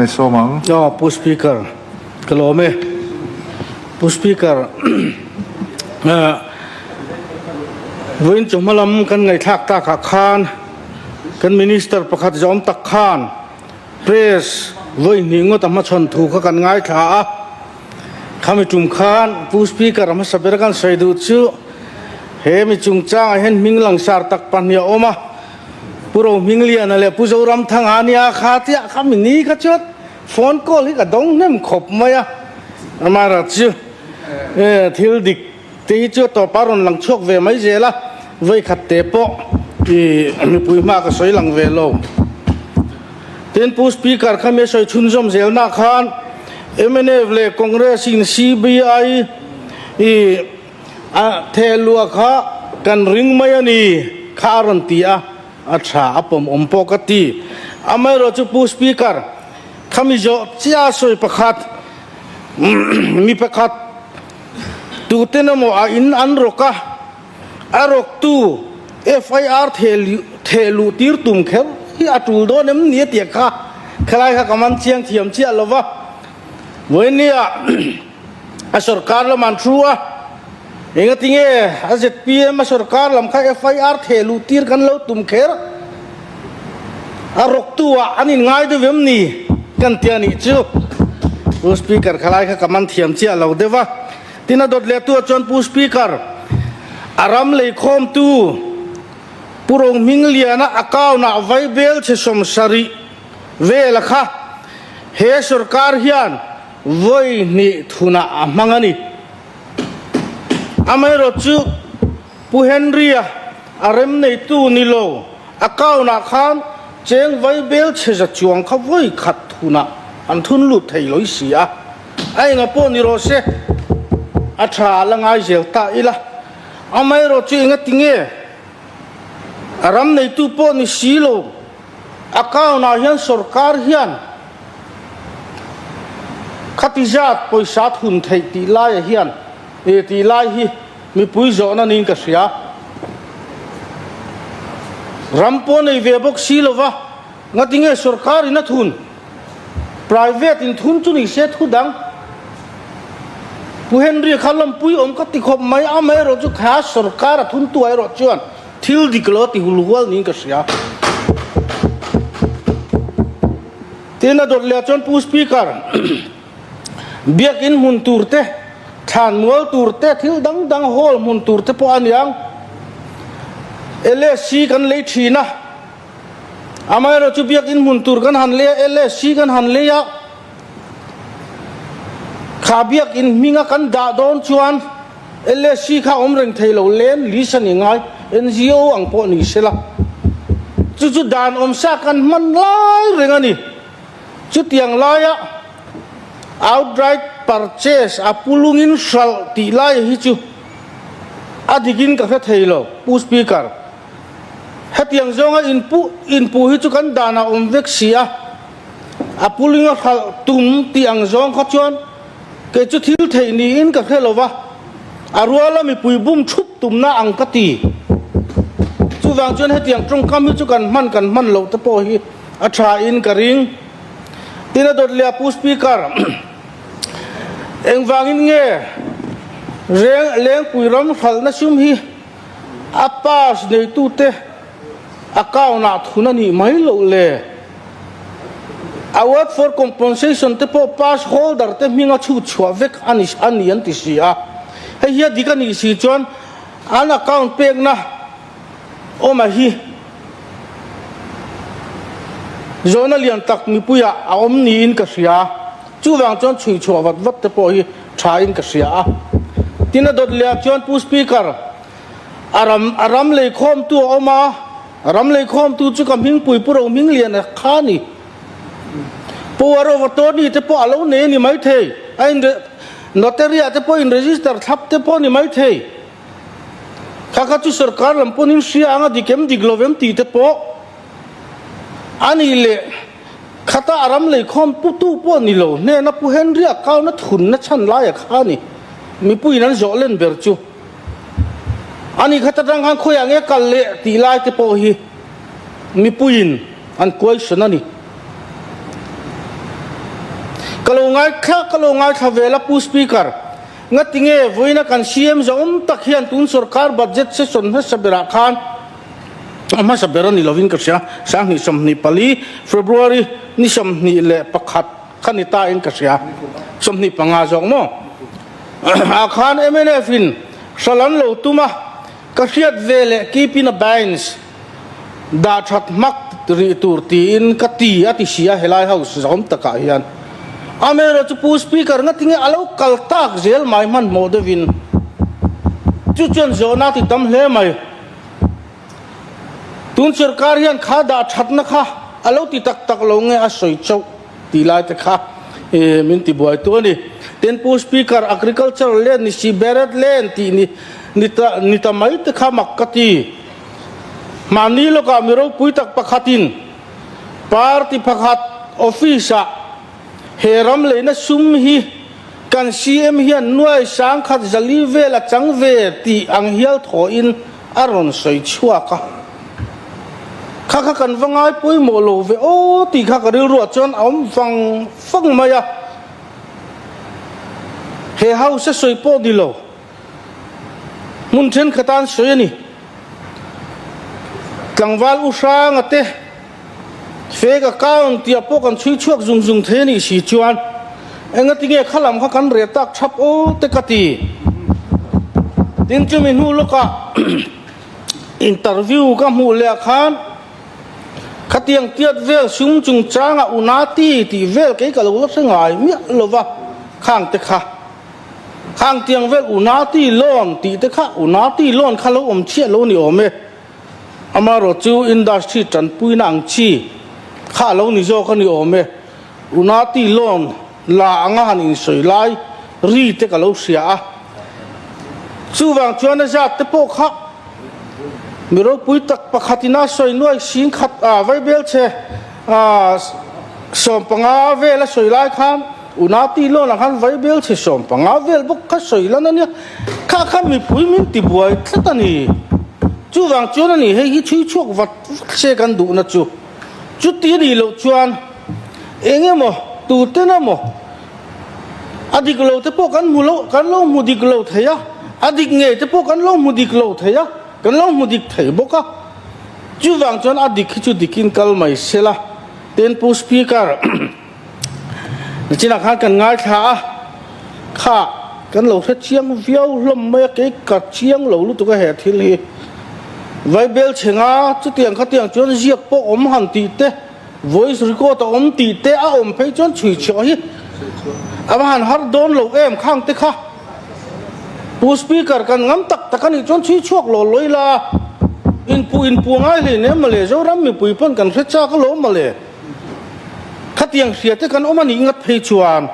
kan i sawm ang. Aw Pu Speaker, ka lawm e. Pu Speaker, vawiin chu hmalam kan ngaihthlak takah khan kan Minister pakhat zawm tak khan Press vawi hnih ngawt a hmachhawn thu kha kan ngaithla a. Khami tum khan Pu Speaker a hmasa ber kan sawi duh chu he mi chungchangah hian hming langsar tak pahnih a awm a, Pu Rohmingliana leh Pu Zoramthanga nia kha tia khami ni kha chuan phone call hi ka dawng hnem khawp mai a, amaherawhchu thil dik te hi chu a tawpa rawn lang chhuak ve mai zel a, vawi khat te pawh i mipui hma ka sawi lang ve lo. Tin, Pu Speaker kha mi a sawi chhunzawm zelna khan mnf leh Congress in CBI i a thehluah kha kan ring mai a ni kha a rawn ti a, a tha a pawm awm pawh ka ti. Amaherawhchu Pu Speaker kha mi zawh chiah a sawi pakhat mi pakhat Tuten emaw a in an rawk a, a rawktu FIR theh luh tir tum kher hi a tul dawn em ni a tih kha khelai kha ka man chiang thiam chiah lo va. Vawinia a sorkar lam an thu a, engatinge a zpm a sorkar lam kha FIR theh luh tir kan lo tum kher a rawktu ah an in ngai deuh em ni kan ti a nih chu. Pu Speaker khalai kha ka man thiam chiah lo deuh a. Tin a dawt leh tu ah chuan Pu Speaker a ram leikhawm tu Pu Rohmingliana account ah vaibel chhe 70 vel a kha he sorkar hian vawi hnih thunah a hmang a ni. Amaherawhchu Pu Henry-a a rem neitu ni lo account ah khan cheng vaibel chhe za chuang kha vawi khat thunah an thun lut thei lawih si a, a enga pawh ni rawh se, a tha a la ngai zel ta ila. Amaherawhchu enga tinge a ram neitu pawh ni si lo account ah hian sorkar hian khati zat pawisa thun theih tih laiah hian tih lai hi Mipui zawhna niin ka hria. Ram pawh nei ve bawk si lova, ngatinge sorkar in a thun? Private in thun chu ni se thu dang. Pu Henry kha lawmpui awm ka ti khawp mai, amaherawh chu kha sorkar a thun tu ah erawh chuan thil dik lo a ti hul hual niin ka hria. Tin a dawt leh ah chuan Pu Speaker. Biakinn hmun tur te, thlanmual tur te, thil dang dang hall hmun tur te pawh a niang. LSC kan lei thin a, amaherawhchu biakinn hmun tur kan han lei a, LSC kan han lei a, kha biakinn hminga kan dah dawn chuan LSC kha awm reng thei lo, len list a ni ngai, NGO ang pawh ni sela. Chu chu dan awmsa kan hman lai reng a ni. Chutiang laia outright purchase a pulungin hralh tih laia hi chu a dikin ka hre thei lo, Pu Speaker. Hetiang zawnga inpu inpu hi chu kan danah awm vek si a, a pulinga hralh tum tih ang zawng kha chuan kei chu thil theih niin ka hre lo va, a ruala mipui bum thup tumna ang ka ti. Chuvang chuan hetiang tawngkam hi chu kan hman kan hman loh te pawh hi A tha in ka ring. Tin a dawt leh a Pu Speaker, engvangin nge reng Lengpui ram hralhna sum hi a pass neitute account ah thun a nih mai loh le? Award for compensation te pawh pass holder te hminga chhut chhuah vek a ni a ni an ti si a. Hei hi a dik a nih si chuan an account pekna awm a hi. Zawhna lian tak mipuiah a awm niin ka hria. Chuvang chuan chhui chhuah vat vat te pawh hi tha in ka hria a. Tin a dawt leh ah chuan Pu Speaker, a ram a ram leikhawmtu a awm a, ram leikhawmtu chu ka hmingpui Pu Rohmingliana kha a ni. Power of Attorney te pawh a lo nei a ni maithei, a in notary ah te pawh in register thlap te pawh a ni maithei. Kha kha chu sorkar lam pawn in hria ang a dik em dik lo em tih te pawh a nih leh khata a ram leikhawm pu tu pawh ni lo hnena Pu Henry a kauna thunna chhan laia kha a ni. Mipuiin an zawh len ber chu a ni khat atang khan khawiah nge kal leh tih lai te pawh hi mipuiin an question a ni. Ka lo ngaithla ka lo ngaithla vel a Pu Speaker, ngatinge vawiina kan CM zawm tak hian tun sorkar budget session hmasa berah khan a hmasa ber a ni lovin ka hria, 2024 February ni 21 kha ni ta in ka hria, 25 zawk maw? Ah khan mnf in hral an lo tum a, ka hriat ve leh keep in abeyance dah that hmak rih tur tiin ka ti a ti si a helai house zahawm takah hian. Amaherawh chu Pu Speaker ngatinge a lo kal tak zel mai hmanhmawh deuhin chu chuan zawhna a ti tam hle mai. Tun sorkar hian kha dah thatna kha a lo ti tak tak lo nge a sawi chauh tih lai te kha min ti buai tu a ni. Tin Pu Speaker Agriculture land ni si Barrett land tih ni ni ta ni ta mai te kha mak ka ti. Mahni lawkah mi ropui tak pakhatin party pakhat office ah he ram leina sum hi kan CM hian nuai sangkhat zali vel a chang ve tih ang hial thawhin a rawn sawi chhuak a. Kha kha kan va ngai pawimawh lo ve aw tih kha ka rilruah chuan a awm vang vang mai a. He house a sawi pawh ni lo, hmun thenkhat an sawi a ni. Tlangval u hranga te fake account tih ah pawh kan chhui chhuak zung zung thei a nih si chuan engatinge kha lam kha kan reh tak thap aw te ka ti. Tin chumi hnu lawkah interview ka hmuh leh ah khan khatiang tiat vel sum chungchanga unati tih vel kei ka lo la hre ngai miah lova khang te kha. Khang tiang vel Unati loan tih te kha Unati loan kha lo awm chiah lo ni awm e. Amaherawh chu industry tanpuina ang chi kha a lo ni zawk a ni awm e. Unati loan la anga han insawi lai ri te ka lo hria a. Chuvang chuan a zat te pawh kha mi ropui tak pakhat ina sawi nuai sing khat a vaibel che 15 vel a sawi lai khan Unati lawn ah khan vaibel chhe 15 vel bawk kha sawi lan a nia, kha kha mipui min ti buai tlat a ni. Chuvang chuan a ni hei hi chhui chhuak vat vat se kan duhna chu. Chuti a nih loh chuan eng emaw tuten emaw a dik lo te pawh kan hmu lo kan lo hmu dik lo thei a, a dik ngei te pawh kan lo hmu dik lo thei a, kan lo hmu dik thei bawk a. Chuvang chuan a dik hi chu dikin kal mai sela, tin Pu Speaker. Nichinah khan kan ngaithla a, kha kan lo hre chiang viau hlawm mai a, kei ka chiang lo lutuk a he thil hi. Vaibel chhenga chutiang khatiang chuan ziak pawh awm han tih te, voice record a awm tih te a awm phei chuan chhui chhuah hi a va han har dawn lo em khang te kha. Pu Speaker kan ngam tak tak a nih chuan chhui chhuak lo lawi la, inpuh inpuh ngai hlei nem mawle, Zoram mipui pawn kan hre chak alawm mawle. Khatiang hria te kan awm a nih ngat phei chuan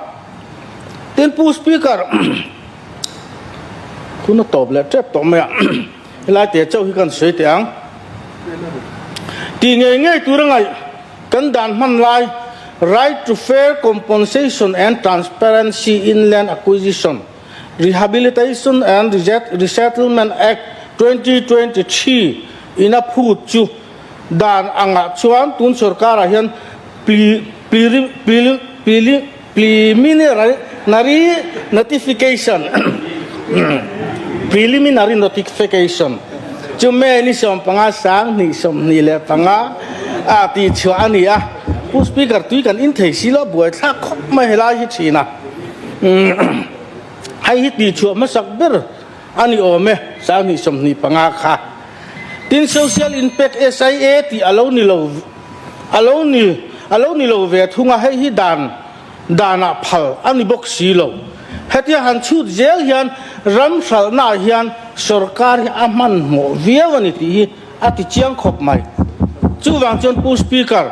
tin Pu Speaker hun a tawp leh tep tawh mai a, helai te chauh hi kan sawi teh ang. Tih ngei ngei tur a ngaih kan dan hman lai Right to Fair Compensation and Transparency in Land Acquisition, Rehabilitation and Resettlement Act 2023 in a phut chu Dan angah chuan tun sorkarah hian preliminary notification preliminary notification chu May ni 15 2025 ah tihchhuah a ni a. Pu Speaker tui kan in thei si lo buaithlak khawp mai helai hi thin a. Hei hi tihchhuah hmasak ber a ni awm e, 2025 kha. Tin, Social Impact, SIA, tih a lo ni lo, a lo ni, a lo ni lo ve thung a, hei hi dan, danah phal a ni bawk si lo. Hetia han chhut zel hian ram hralhnaah hian sorkar hi a hmanhmawh viau a ni tih hi a ti chiang khawp mai. Chuvang chuan Pu Speaker,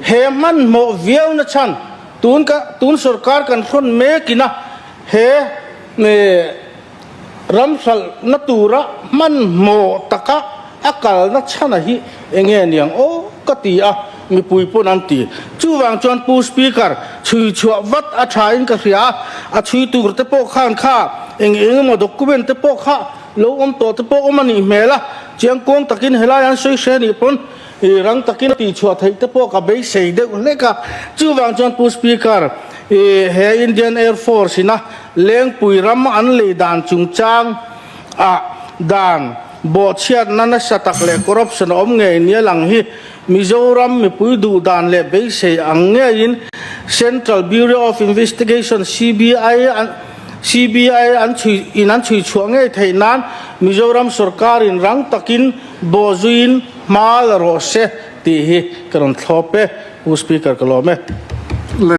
he hmanhmawh viauna chhan tun ka, tun sorkar kan hrawn mekin a, he, Ram hralhna tura hmanhmawh taka a kalna chhana hi enge niang aw ka ti a, mipui pawn an ti. Chuvang chuan Pu Speaker, chhui chhuah vat a tha in ka hria a, a chhui tur te pawh khan kha eng eng emaw document te pawh kha lo awm tawh te pawh awm a nih hmel a, chiangkuang takin helai an sawi hre nih pawn rang takin a tihchhuah theih te pawh ka beisei deuh hlek a. Chuvang chuan Pu Speaker. He Indian Air Force ina Lengpui ram an lei dan chungchang ah dan bawhchhiatna nasa tak leh corruption a awm ngei nia lang hi Mizoram mipui duh dan leh beisei ang ngeiin Central Bureau of Investigation, CBI, CBI an chhui in an chhui chhuah ngei theih nan Mizoram sorkar in rang takin bawhzuiin hma la rawh se tih hi ka rawn thlawp e. Pu Speaker ka lawm e.